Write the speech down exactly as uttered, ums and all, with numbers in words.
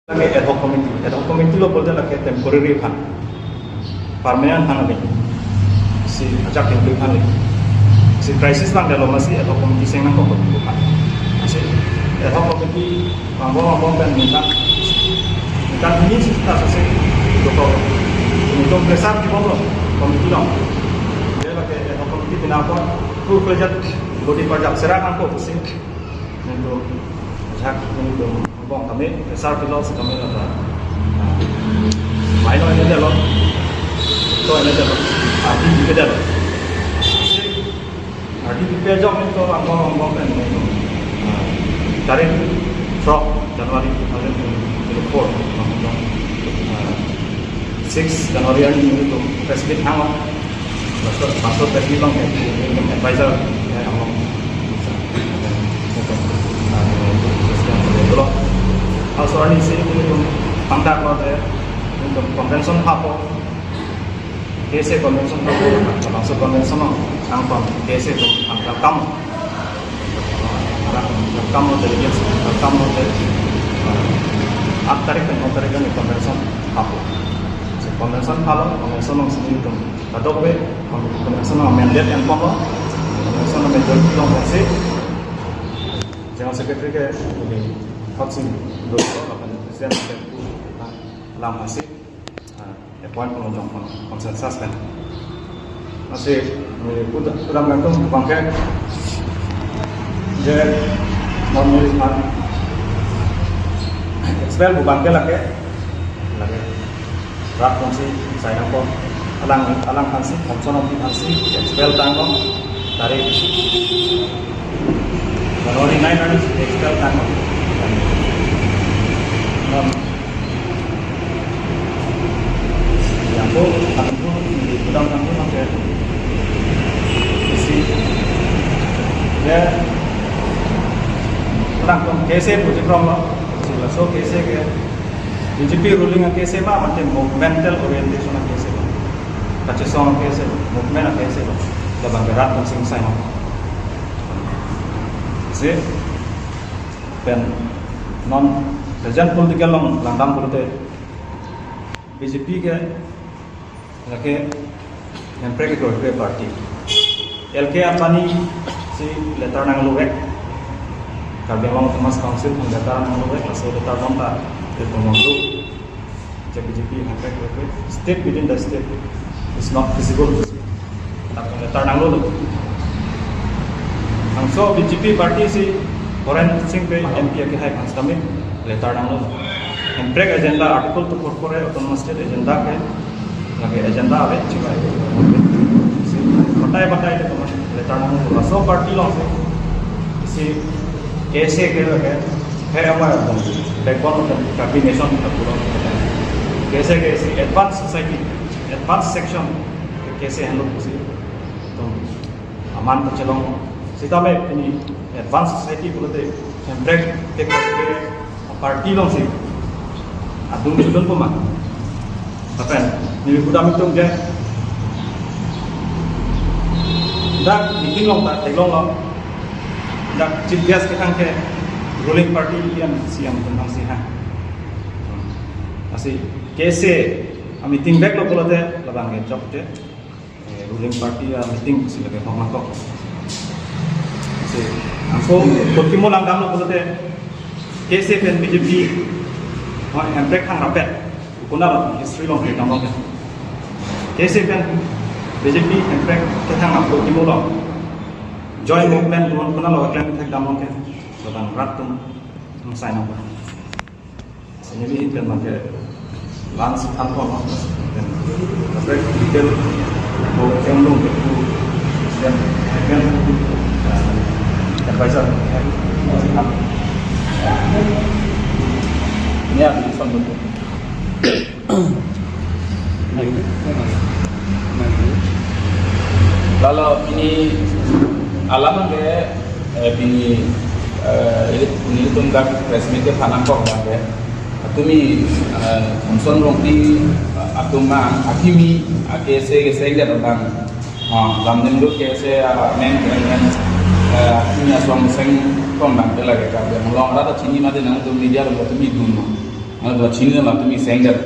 Lake ad hoc committee, ad hoc committee lo pulote lake temporary aphan, permanent aphan lake, si ajak temporary aphan lake. Si crisis lang dalo masi ad hoc committee seng nangkok aphan. Si ad hoc committee mangbo mangbo pen ningkan, ningkan ini sih kita sasi dokok. Ini dong pressure di bom lo, committee lo. Dia lake ad hoc committee pinapon full fledged body parjak serak nangkok si. Nangtum ajak nangtum bong kami besar kilo si kami lata. Main lo ini deh lo. To ini deh lo. Adi juga deh lo. Adi juga jok nangtum bong bong bong kan nangtum. Tarik throk January two thousand twenty-four. Six January arni nangtum press meet hang. Pastor, pastor tadi bang, eh, advisor, eh, among. Dolo. Also arni si itu pangdak lo, eh, untuk convention hapo. K S A convention hapo, langsung convention ang pang K S A itu pangdak kam. Arak pangdak kam lo, delegates pangdak kam lo, eh, aat tarik pen no tarik kan convention hapo. So convention halo, convention ang sini itu Kadokave, convention amended en ponlo, convention majority long masi, General Secretary ke ini Thaksin Dolo, lapen President ke pu lam masi, ah, appoint ponlo jong pon consensus pen. Masi, ini kuda, kuda nangtum bangke, je, non ini man, expel bu bangke lake, lake. Rat kongsi sai nangkok. Alang, alang aphansi, Thomson Rongpi aphansi expel tangkok. Tarik January nine arni expel tangkok. Non yang ko, aku ko, di gudang kan ko, pakai isi. Ya, orang kong K S A project rong lo. Sila so K S A ke B J P ruling a-K S A ma, mate movement orientation a-K S A lo. Kachesong a-K S A lo, movement a-K S A lo. Labang ke rat kongsi sai ma. Si pen non present political along langdam pulote B J P ke lake Hemprek ke koi party. L K Advani si letter nanglovek. Karbi Anglong Autonomous Council aphan letter nanglovek, laso letter dong ta, dia tong dong tu. J P J P Hemprek koi, state within the state is not feasible. Lapen letter nanglo lo. Laso B J P party si Horen Sing Bey M P akehai aphan sitame letter nanglo. Hemprek agenda, Article two four four A autonomous state agenda ke, lake agenda ave chibai. Si batai batai le teman letter nanglo. Laso party along si, si K S A ke lake, hai amar abang, backbone of the Karbi nation kita pulang. K S A ke si advanced society, advanced section ke K S A henlo pusi. Tum aman pachelong. Sitame ini advanced society pulote Hemprek ke party along si adung chudun puma. Lapen neli kudam itum ke dak meeting along ta theklonglo. Dak chief guest kethang ke ruling party E M C M kethang si ha. Lasi K S A a-meeting back lo pulote labang ke jok ke, eh, ruling party a-meeting si lake hok nangkok. Si, angko kotimo langdam lo pulote K S A pen B J P, oh, Hemprek thang rapet. Konat history along ke tanglo ke. K S A pen B J P Hemprek kethang nangkok kotimo lo. Joint movement dun konat lo klem thekdam lo ke. Labang rat atum sai nangkok. Sini ini kan pakai langsung tanpa mas. Dan pakai detail mau yang belum itu dan kan advisor. Ini yang bisa betul. Lalu ini alaman ke, eh, ini, eh, ini, ini tunggal press meet ke phanang kok bang ke. Atumi, eh, Thomson Rongpi, eh, atum ma, akimi, a-K S A ke seng dia tentang, ah, lam nem do K S A, ah, men, men, men, eh, akimi asong seng tong bang ke lagi ka. Yang long rata chini mati nangtum media lo atumi dun. Ado chini lam tumi sengder.